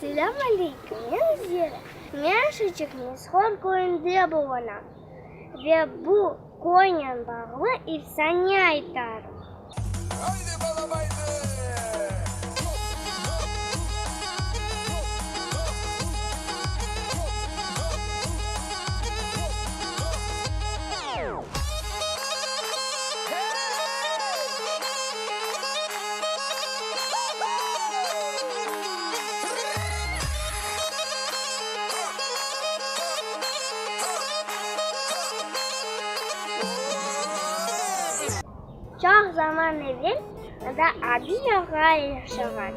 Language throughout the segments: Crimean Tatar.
Selâm aleyküm, men Zera. Men Şıçıq Mishor köyünde bulunam ve bu köynen bağlı efsane aytarım. Haydi balam haydi! Çoq zaman evel mında Abiy ağa yaşağan.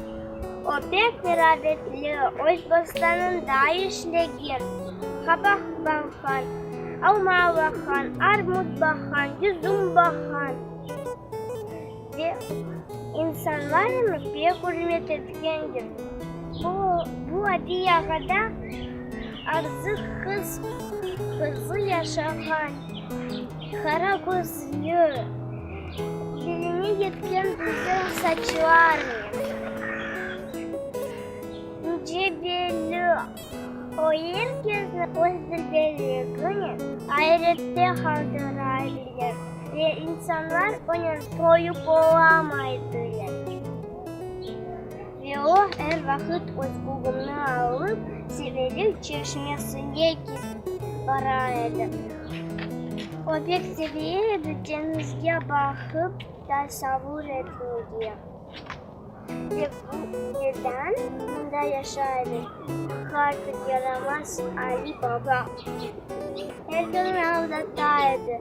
O pek merabetli, öz bostanında işlegen, qabaq baqqan, alma baqqan, armut baqqan, yüzüm baqqan. Ve insanlar onı pek ürmet etkendir. Bu, bu Abiy ağada Arzı qız qızı yaşağan, qara közlü, beline yetken güzel saçlarnen, ince belli, o er kesni öz dilberliginen ayrette qaldıra bilir ve insanlar onen toyup olamaydılar. Ve o, er vaqıt öz bugümni alıp, Sevelik çeşmesine bara edi. O pek seve edi deñizge baqıp tasavvur etmege. Ve bu neden mında yaşay edi qart yaramaz Ali baba? Er künü aldata edi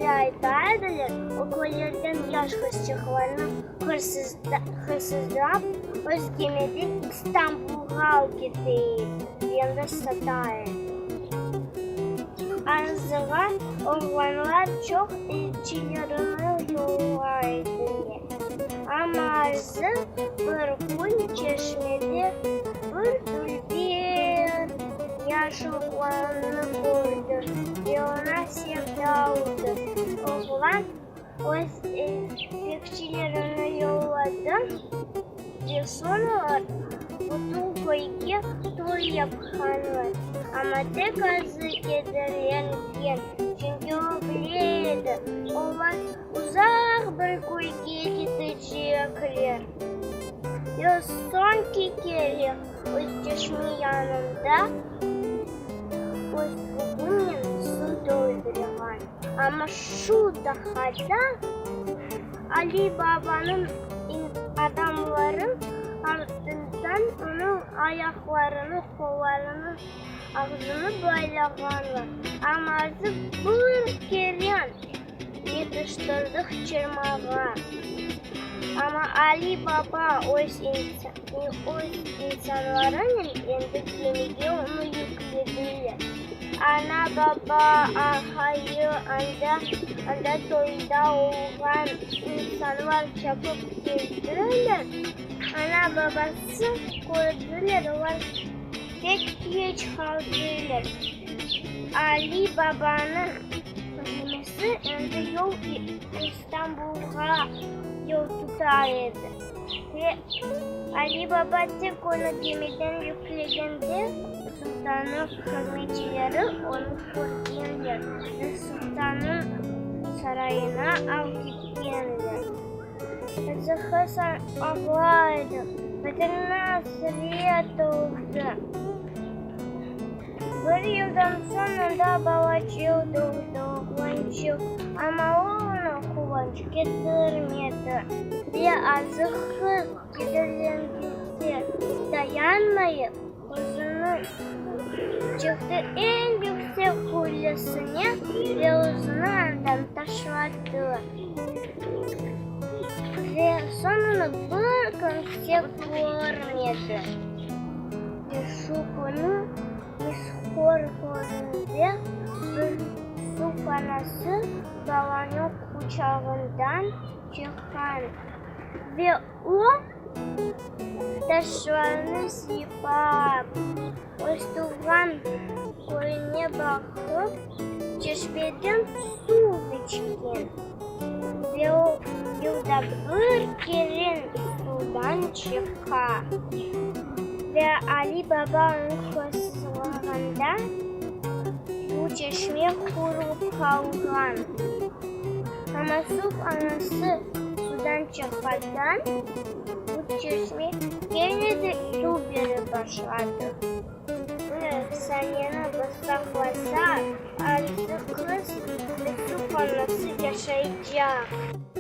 ve ayta ediler, o köylerden yaş qızçıqlarnı hırsızlap, öz gemide İstanbulğa alıp kete edi ve anda sata edi. Arzığa oğlanlar çoq elçilerini yollay ediler. Amma Arzı bir kün çeşmede bir dülber yaş oğlannı kördi ve oña sevda oldı. Oğlan öz bekçilerini yolladı ve soñ olar bütün köyge toy yapqanlar. Amma tek Arzı kederlengen, çünki o bile edi, olar Uzaq bir köyge ketecekler. Ve soñki kere öz çeşme yanında öz bugünen suv toldurğan. Amma şu daqqada Ali babanıñ adamları artından onıñ ayaqlarını, qollarını, ağzını baylağanlar. Amma Arzı bir kere Yetiştirdik çırmağa. Amma Ali baba öz insanlarınen endi gemige onı yüklediler. Ana-baba, aqayı, anda, anda toyda olğan insanlar çapıp keldiler. Ana-babası kördiler, olar pek keç qaldılar. Ali babanıñ gemisi endi yol İstanbulğa yol tuta edi. Ve Ali baba tek onı gemiden yüklegende, sultannıñ hızmetçileri onı körgenler ve sultannıñ sarayına alıp ketkenler. Zıhı ağlay edi, bedenine asret oldı. Bir yıldan soñ onda balaçıq doğdı, oğlançıq, amma o oña quvanç ketirmedi ve azıqsız kederlengende dayanmayıp, özüni çıqtı eñ yüksek qullesine ve özüni andan taşladı. Ve soñ onı bir kimse körmedi. Ve şu künü Mishor köyünde bir suv anası balanı quçağından çıqqan ve o, taşlarnı sıypap, öz tuvğan köyüne baqıp, çeşmeden suv içken. Ve o, yılda bir kere suvdan çıqa. Ve Ali Baba onı hırsızlağanda, bu çeşme quruyıp qalğan. Amma suv anası sudan çıqqanda, bu çeşme kene de suv berip başladı. Bu efsaneni biz saqlasaq, Arzı qız ve suv anası yaşaycaq.